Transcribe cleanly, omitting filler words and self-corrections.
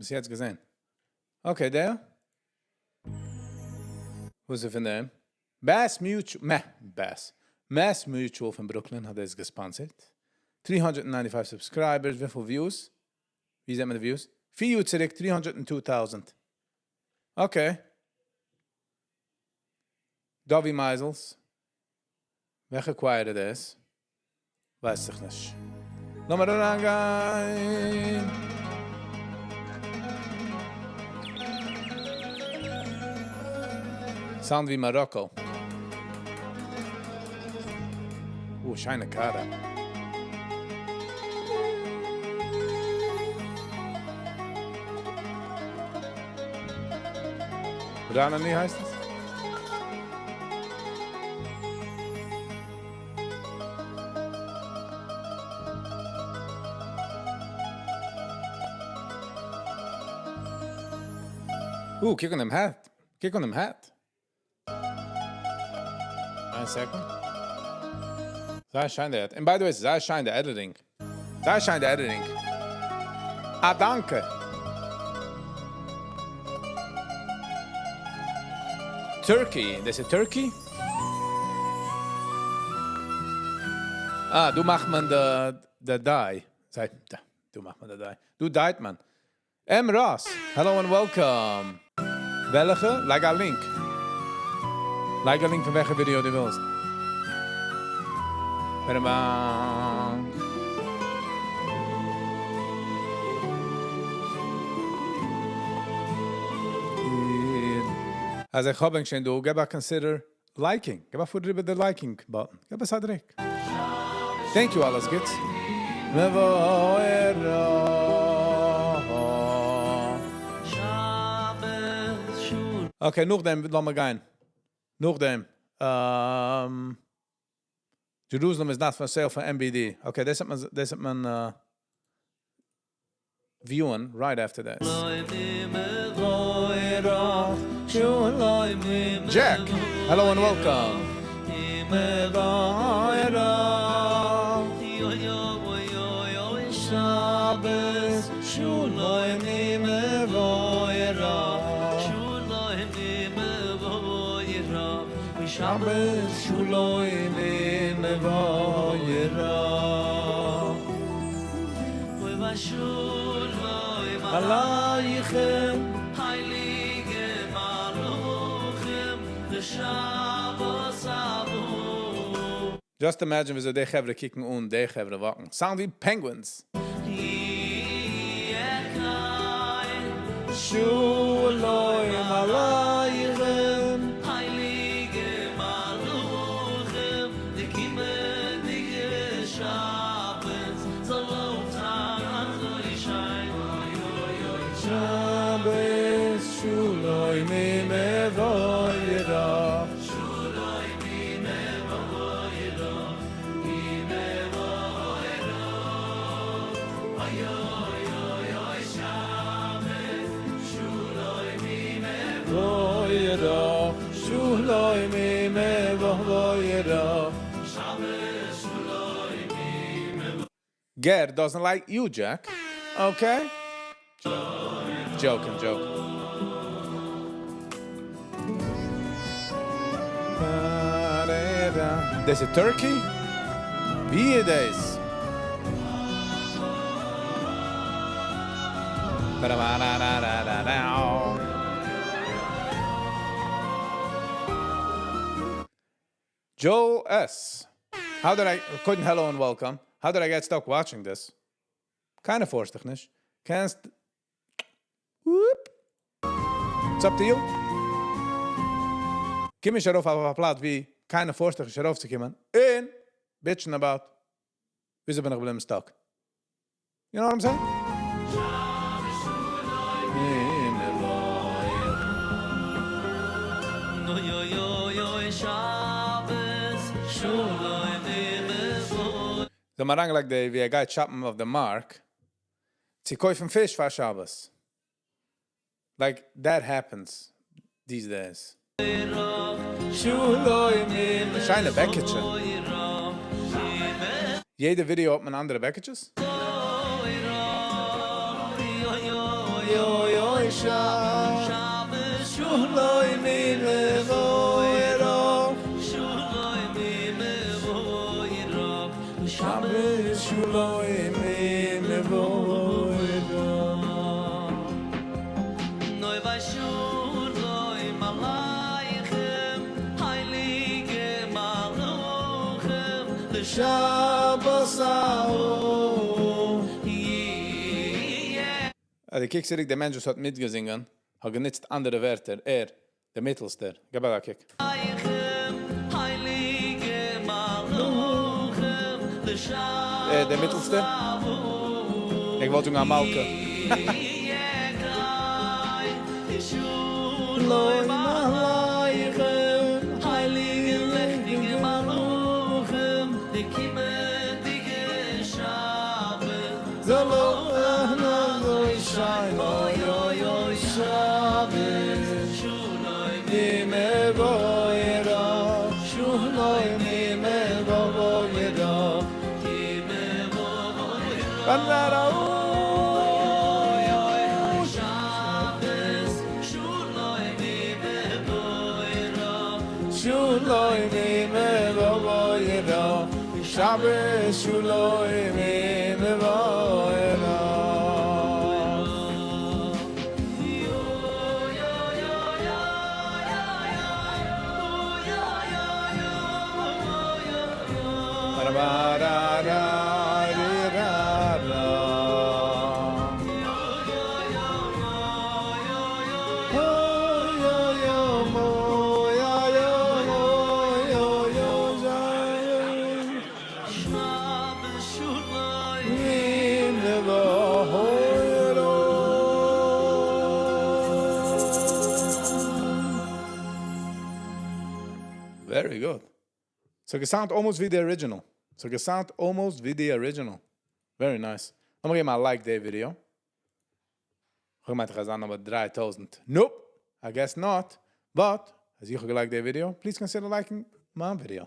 ביז יעצט געזען. Okay, דער? וואס איז פון דעם? Bass Mutual, מע, Bass. Mass Mutual פון Brooklyn האט דאס גע sponsor ט. 395 subscribers, וויפיל views? ווי זעט מען די views? 4 יאר צוריק, 302,000. Okay. Dovi Meisels. וועלכע choir איז דאס? ווייס איך נישט. לאמיר אריינגיין. Sound ווי Morocco. אה, שיינע קארע. Ranani הייסט עס? אה, קוק אן דעם hat. קוק אן דעם hat. איין second. זייער שיין די hat. And by the way, זייער שיין די editing. זייער שיין די editing. א דאנקע. Turkey. דאס איז Turkey? אה, דא מאכט מען די dye. זיי, דא מאכט מען די dye. דא dye ט מען. M. Ross, hello and welcome. וועלכע? לייג א link. לייג א link פון וועלכע ווידיאו דו ווילסט. אז איך האב ענק שוין דא, געב א consider liking, געב א פאר איבער די liking button, געב עס א דריק. Thank you אלעס גוטס. Okay, נאכדעם לאמיר גיין. נאכדעם. Jerusalem is not for sale פאר MBD. Okay, דאס האט מען, דאס האט מען view ען right after this. Jack, hello and welcome. Just imagine וויאזוי די חברה קוקן אן די חברה walk ן. Sound ווי penguins. Ger doesn't like you, Jack. Okay? Joking, joking. דאס איז Turkey? ווי איז דאס? Joel S. How did I, קודם hello and welcome. How did I get stuck watching this? קיינער force ט דיך נישט. קענסט, whoop. It's up to you. קום נישט ארויף אויף א פלאץ ווי קיינער force ט דיך נישט ארויפצוקומען און bitch ן about וויאזוי בין איך געבליבן stuck. You know what I'm saying? זיי האבן אריינגעלייגט די ווי ער גייט shop ן אויף די מארק צו קויפן פיש פאר שבת. Like that happens these days. שיינע בעקיטשע. יעדע ווידיאו האט מען אנדערע בעקיטשעס? שבת שלום מבורך. שלום מבורך. שבת שלום מבורך. נוי ושלום עליכם, הייליגע מלאכים, לשבת ההוא. Yeah. אז דו קוקסט צוריק, דער מענטש, וואס האט מיטגעזונגען, האט גענוצט אנדערע ווערטער. ער, דער מיטלסטער. גיב א קוק. הייליגע מלאכים, לשבת דער מיטלסטער? איך וואלט זאגן א מלכה. שלום עליכם, הייליגע ליכטיגע מלאכים, די קומענדיגע שבת זאל אזוי שיין, אוי אוי אוי, שבת שלום מבורך, שלום מבורך. מבורך. בנדרה. שבת שלום מבורך. שלום מבורך, שבת שלום מבורך. Yo yo yo yo yo yo yo yo yo. Ba-ra-ra-ra-ra. ra. Oh, yo, yo, mo, ya, yo, mo, yo, yo, ja, yo. שבת שלום מבורך. Very good. So געsound almost ווי the original. So געsound almost ווי the original. Very nice. לאמיר געבן א like די video. איך מיין, איך זאג נאר 3000. Nope. I guess not. But, אז איר האט געliked די video, please consider liking my video.